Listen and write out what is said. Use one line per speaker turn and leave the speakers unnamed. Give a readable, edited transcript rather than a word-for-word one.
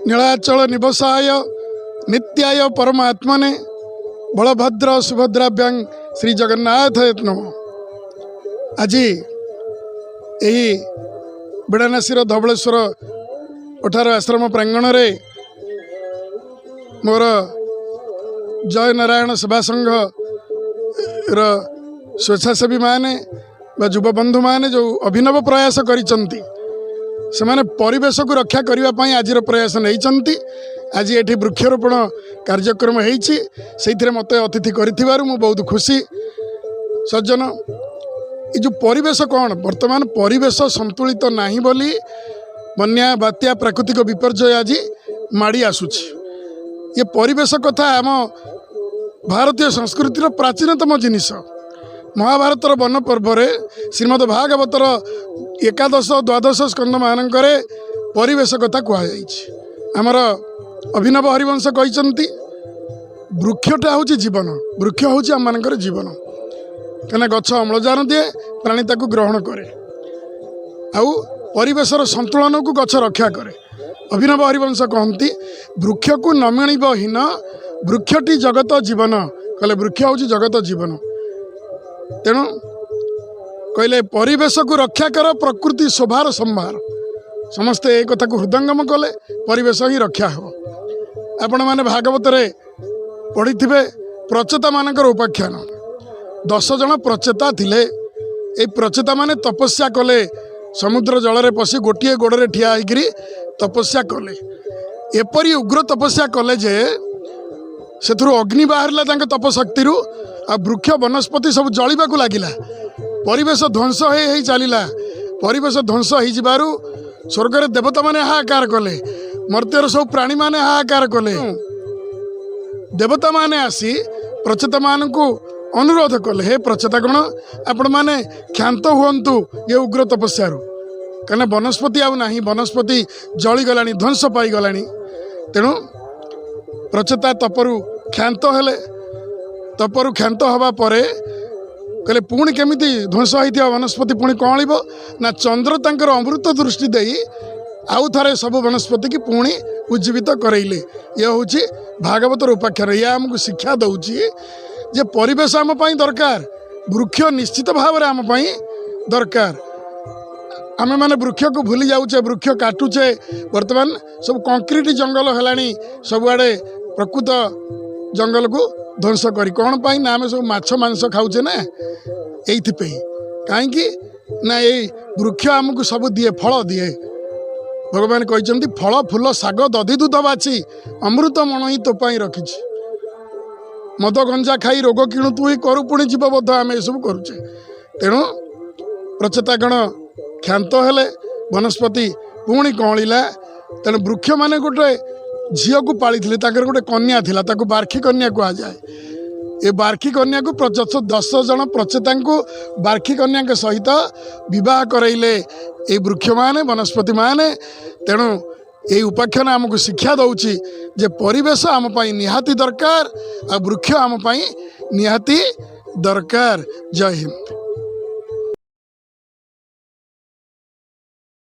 ନୀଳାଚଳ ନିବସାୟ ନିତ୍ୟାୟ ପରମାତ୍ମନେ ବଳଭଦ୍ର ସୁଭଦ୍ରାଭ୍ୟାଂ ଶ୍ରୀ ଜଗନ୍ନାଥ ନମଃ। ଆଜି ଏହି ବିଡ଼ାନାସୀର ଧବଳେଶ୍ୱର ପଠାର ଆଶ୍ରମ ପ୍ରାଙ୍ଗଣରେ ମୋର ଜୟ ନାରାୟଣ ସେବା ସଂଘର ସ୍ୱେଚ୍ଛାସେବୀମାନେ ବା ଯୁବବନ୍ଧୁମାନେ ଯେଉଁ ଅଭିନବ ପ୍ରୟାସ କରିଛନ୍ତି, ସେମାନେ ପରିବେଶକୁ ରକ୍ଷା କରିବା ପାଇଁ ଆଜିର ପ୍ରୟାସ ନେଇଛନ୍ତି। ଆଜି ଏଠି ବୃକ୍ଷରୋପଣ କାର୍ଯ୍ୟକ୍ରମ ହେଇଛି, ସେଇଥିରେ ମୋତେ ଅତିଥି କରିଥିବାରୁ ମୁଁ ବହୁତ ଖୁସି। ସଜ୍ଜନ, ଏ ଯେଉଁ ପରିବେଶ କ'ଣ, ବର୍ତ୍ତମାନ ପରିବେଶ ସନ୍ତୁଳିତ ନାହିଁ ବୋଲି ବନ୍ୟା, ବାତ୍ୟା, ପ୍ରାକୃତିକ ବିପର୍ଯ୍ୟୟ ଆଜି ମାଡ଼ି ଆସୁଛି। ଏ ପରିବେଶ କଥା ଆମ ଭାରତୀୟ ସଂସ୍କୃତିର ପ୍ରାଚୀନତମ ଜିନିଷ। ମହାଭାରତର ବନ ପର୍ବରେ, ଶ୍ରୀମଦ ଭାଗବତର ଏକାଦଶ ଦ୍ୱାଦଶ ସ୍କନ୍ଧମାନଙ୍କରେ ପରିବେଶ କଥା କୁହାଯାଇଛି। ଆମର ଅଭିନବ ହରିବଂଶ କହିଛନ୍ତି, ବୃକ୍ଷଟା ହେଉଛି ଜୀବନ, ବୃକ୍ଷ ହେଉଛି ଆମମାନଙ୍କର ଜୀବନ। କାହିଁକିନା ଗଛ ଅମ୍ଳଜାନ ଦିଏ, ପ୍ରାଣୀ ତାକୁ ଗ୍ରହଣ କରେ ଆଉ ପରିବେଶର ସନ୍ତୁଳନକୁ ଗଛ ରକ୍ଷା କରେ। ଅଭିନବ ହରିବଂଶ କହନ୍ତି, ବୃକ୍ଷକୁ ନ ମିଳିବ ହୀନ, ବୃକ୍ଷଟି ଜଗତ ଜୀବନ। କହିଲେ, ବୃକ୍ଷ ହେଉଛି ଜଗତ ଜୀବନ। ତେଣୁ କହିଲେ, ପରିବେଶକୁ ରକ୍ଷା କର, ପ୍ରକୃତି ଶୋଭାର ସମ୍ଭାର। ସମସ୍ତେ ଏ କଥାକୁ ହୃଦୟଙ୍ଗମ କଲେ ପରିବେଶ ହିଁ ରକ୍ଷା ହେବ। ଆପଣମାନେ ଭାଗବତରେ ପଢ଼ିଥିବେ ପ୍ରଚେତାମାନଙ୍କର ଉପାଖ୍ୟାନ। 10 ଜଣ ପ୍ରଚେତା ଥିଲେ। ଏଇ ପ୍ରଚେତାମାନେ ତପସ୍ୟା କଲେ, ସମୁଦ୍ର ଜଳରେ ପଶି ଗୋଟିଏ ଗୋଡ଼ରେ ଠିଆ ହେଇକିରି ତପସ୍ୟା କଲେ। ଏପରି ଉଗ୍ର ତପସ୍ୟା କଲେ ଯେ ସେଥିରୁ ଅଗ୍ନି ବାହାରିଲା ତାଙ୍କ ତପଶକ୍ତିରୁ, ଆଉ ବୃକ୍ଷ ବନସ୍ପତି ସବୁ ଜଳିବାକୁ ଲାଗିଲା। ପରିବେଶ ଧ୍ୱଂସ ହେଇ ହେଇ ଚାଲିଲା। ପରିବେଶ ଧ୍ୱଂସ ହେଇଯିବାରୁ ସ୍ୱର୍ଗରେ ଦେବତାମାନେ ହାହାକାର କଲେ, ମର୍ତ୍ତ୍ୟର ସବୁ ପ୍ରାଣୀମାନେ ହାହାକାର କଲେ। ଦେବତାମାନେ ଆସି ପ୍ରଚେତାମାନଙ୍କୁ ଅନୁରୋଧ କଲେ, ହେ ପ୍ରଚେତାଗଣ, ଆପଣମାନେ କ୍ଷାନ୍ତ ହୁଅନ୍ତୁ ଏ ଉଗ୍ର ତପସ୍ୟାରୁ, କାହିଁକିନା ବନସ୍ପତି ଆଉ ନାହିଁ, ବନସ୍ପତି ଜଳିଗଲାଣି, ଧ୍ୱଂସ ପାଇଗଲାଣି। ତେଣୁ ପ୍ରଚେତା ତପରୁ କ୍ଷାନ୍ତ ହେଲେ। ତପରୁ କ୍ଷାନ୍ତ ହେବା ପରେ କହିଲେ, ପୁଣି କେମିତି ଧ୍ୱଂସ ହେଇଥିବା ବନସ୍ପତି ପୁଣି କଅଁଳିବ? ନା, ଚନ୍ଦ୍ର ତାଙ୍କର ଅମୃତ ଦୃଷ୍ଟି ଦେଇ ଆଉ ଥରେ ସବୁ ବନସ୍ପତିକି ପୁଣି ଉଜ୍ଜୀବିତ କରେଇଲେ। ଇଏ ହେଉଛି ଭାଗବତର ଉପାଖ୍ୟାନ। ଇଏ ଆମକୁ ଶିକ୍ଷା ଦେଉଛି ଯେ ପରିବେଶ ଆମ ପାଇଁ ଦରକାର, ବୃକ୍ଷ ନିଶ୍ଚିତ ଭାବରେ ଆମ ପାଇଁ ଦରକାର। ଆମେମାନେ ବୃକ୍ଷକୁ ଭୁଲି ଯାଉଛେ, ବୃକ୍ଷ କାଟୁଛେ। ବର୍ତ୍ତମାନ ସବୁ କଂକ୍ରିଟ ଜଙ୍ଗଲ ହେଲାଣି ସବୁଆଡ଼େ, ପ୍ରକୃତ ଜଙ୍ଗଲକୁ ଧ୍ୱଂସ କରି। କ'ଣ ପାଇଁ ନା ଆମେ ସବୁ ମାଛ ମାଂସ ଖାଉଛେ ନା, ଏଇଥିପାଇଁ। କାହିଁକି ନା ଏଇ ବୃକ୍ଷ ଆମକୁ ସବୁ ଦିଏ, ଫଳ ଦିଏ। ଭଗବାନ କହିଛନ୍ତି, ଫଳ ଫୁଲ ଶାଗ ଦଧି ଦୁଧ ବାଛି ଅମୃତ ମଣୋହି ତୋ ପାଇଁ ରଖିଛି। ମଦ ଗଞ୍ଜା ଖାଇ ରୋଗ କିଣୁ ତୁହି କରୁ ପୁଣି ଜୀବବଧ। ଆମେ ଏସବୁ କରୁଛେ। ତେଣୁ ପ୍ରଚେତାଗଣ କ୍ଷାନ୍ତ ହେଲେ, ବନସ୍ପତି ପୁଣି କଅଁଳିଲା। ତେଣୁ ବୃକ୍ଷମାନେ ଗୋଟେ ଝିଅକୁ ପାଳିଥିଲେ, ତାଙ୍କର ଗୋଟେ କନ୍ୟା ଥିଲା, ତାକୁ ବାର୍ଖୀ କନ୍ୟା କୁହାଯାଏ। ଏ ବାର୍ଖୀ କନ୍ୟାକୁ 10 ଜଣ ପ୍ରଚେତାଙ୍କୁ ବାର୍ଖୀ କନ୍ୟାଙ୍କ ସହିତ ବିବାହ କରାଇଲେ ଏଇ ବୃକ୍ଷମାନେ, ବନସ୍ପତିମାନେ। ତେଣୁ ଏଇ ଉପାଖ୍ୟାନ ଆମକୁ ଶିକ୍ଷା ଦେଉଛି ଯେ ପରିବେଶ ଆମ ପାଇଁ ନିହାତି ଦରକାର ଆଉ ବୃକ୍ଷ ଆମ ପାଇଁ ନିହାତି ଦରକାର। ଜୟ ହିନ୍ଦ।